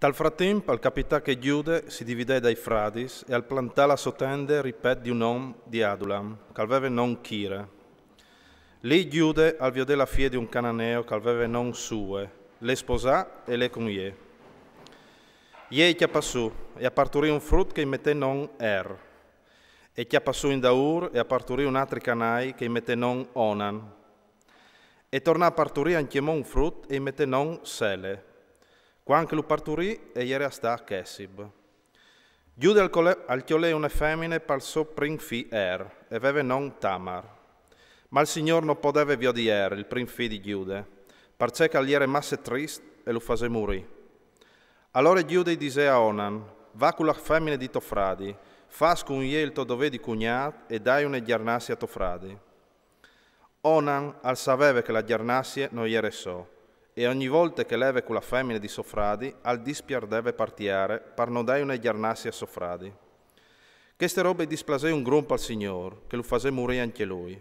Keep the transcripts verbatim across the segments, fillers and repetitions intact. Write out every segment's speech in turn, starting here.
Al fratimp al capità che Giude si dividè dai fradis e al plantà la sô tende ripet di un om di Adulam, che al veve non Chire. Lì Giude al viodè la fie di un cananeo che al veve non Sue, le sposà e le cun jê. Jê i cjapà su e a parturì un frut che i metè non Er. E cjapà su indaur e a parturì un altri canai che i metè non Onan. E tornà a parturì ancjemò un frut e i metè non Sele. Cuant che lu parturì e jere a stâ a Chesib. Giude al cjolè, al cjolè une femine pal so prin fi Er, e veve non Tamar. Ma il Signôr no podeve viodi Er, il prin fi di Giude, parcè che al jere masse trist e lu fasè murì. Alore Giude i disè a Onan: Va cu la femine di to fradi, fâs cun jê il to dovê di cugnât e dai une gjarnasie a to fradi. Onan al saveve che la gjarnasie no jere sô, e ogni volte che leve cu la femine di so fradi, al dispiardeve par tiere, par no dai une gjarnasie a so fradi. Cheste robe i displasè un grum al Signôr, che lu fasè murì ancje lui.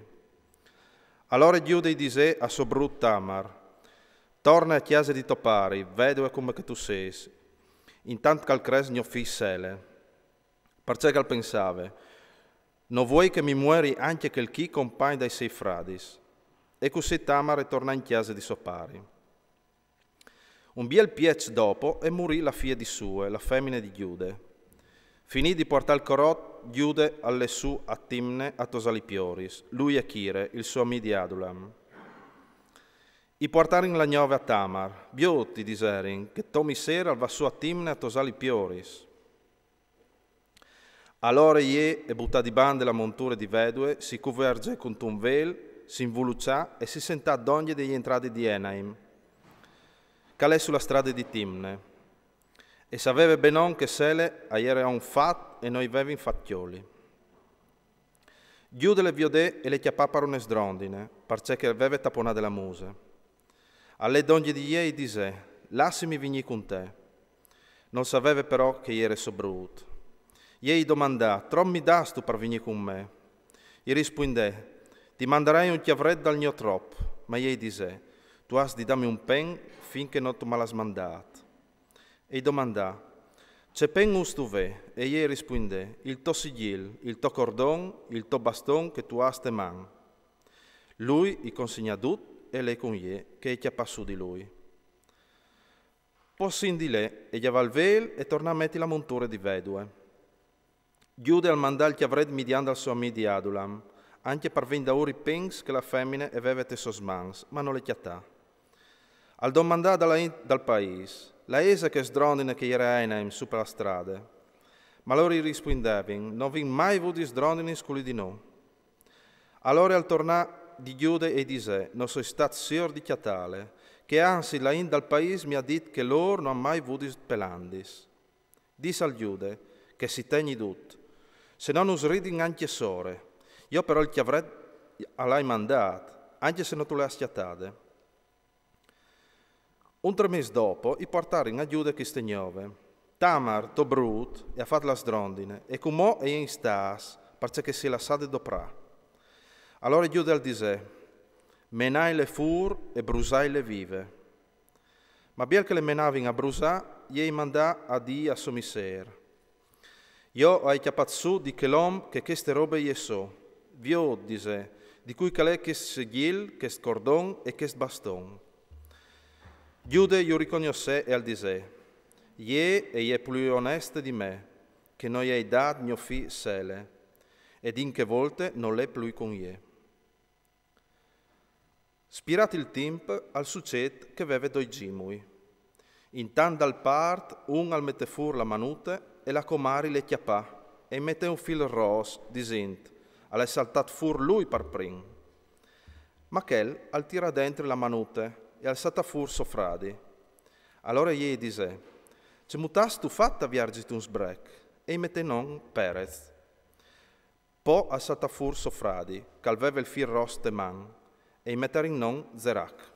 Alore Giude i disè a so brut Tamar: Torne a cjase di to pari, vedue come che tu sês, intant che al cres gno fi Sele. Parcè che al pensave: No vuei che mi mueri ancje chel chi compagn dai siei fradis. E cussì Tamar e tornà in cjase di so pari. Un biel pieç dopo e murì la fie di Sue, la femine di Giude. Finît di puartâ il corot, Giude al lè sù a Timne a tosâ li pioris, lui e Chire, il so amì di Adulam. I puartarin la gnove a Tamar: Viôt, i diserin, che to missêr al va sù a Timne a tosâ li pioris. Alore jê e butà di bande la monture di vedue, si cuverzè cuntun vêl, si invuluçà e si sentà dongje de jentrade di Enaim, che al è su la strade di Timne. E saveve benon che Sele a jere a un fat e no i vevin fat cjoli. Giude le viodè e le cjapà par une sdrondine, parcè che e veve taponade la muse. Al lè dongje di jê e i disè: Lassimi vignî cun te. Nol saveve però che e jere so brut. Jê i domandà: Trop mi dastu par vignî cun me? I rispuindè: Ti mandarei un cjavret dal gno trop. Ma jê i disè: Tu âs di dâmi un pen fin che no tu mal âs mandât. E i domandà: Ce pen ûstu vê? E jê i rispuindè: Il to sigjil, il to cordon, il to baston che tu âs te man. Lui i consegnà dut e le cun jê che e cjapà su di lui. Po sin di lè e gjavà il vêl e tornà a meti la monture di vedue. Giude al mandà il cjavret midiant dal so amì di Adulam, ancje par vê indaûr i pens che la femine e veve tes sôs mans, ma no le cjatà. Al domandà da la int dal paîs: La ese chê sdrondine che e jere a Enaim su pe la strade? Ma lôr i rispuindevin: No vin mai vût sdrondinis culì di nô. Alore al tornà di Giude e i disè: No soi stât siôr di cjatâle, che anzit la int dal paîs mi à dit che lôr no àn mai vût pelandis. Dîs al Giude che si tegni dut, se no nus ridin ancje sore. Jo però il cjavret al ai mandât, ancje se no tu le âs cjatade. Un trê mês dopo i puartarin a Giude cheste gnove: Tamar, to brut, e à fat la sdrondine, e cumò e je in stâs, parcè che si è lassade doprâ. Alore Giude al disè: Menaile fûr e brusaile vive. Ma biel che le menavin a brusâ, jê i mandà a dî a so missêr: Jo o ai cjapât su di chel om che cheste robe e je sô. Viôt, disè, di cui che al è chest sigjil, chest cordon e chest baston. Giude ju ricognossè e al disè: Jê e je plui oneste di me, che no i ai dât gno fi Sele, e di in chê volte nol è plui cun jê. Spirât il timp, al sucêt che e veve doi zimui. Intant dal part, un al metè fûr la manute e la comari le cjapà e i metè un fîl ros, disint: Al è saltât fûr lui par prin. Ma chel al tirà dentri la manute e al saltà fûr so fradi. Alore jê i disè: Cemût âstu fat a vierzit un sbrec? E i metè non Perez. Po al saltà fûr so fradi, che al veve il fîl ros te man, e i metarin non Zerac.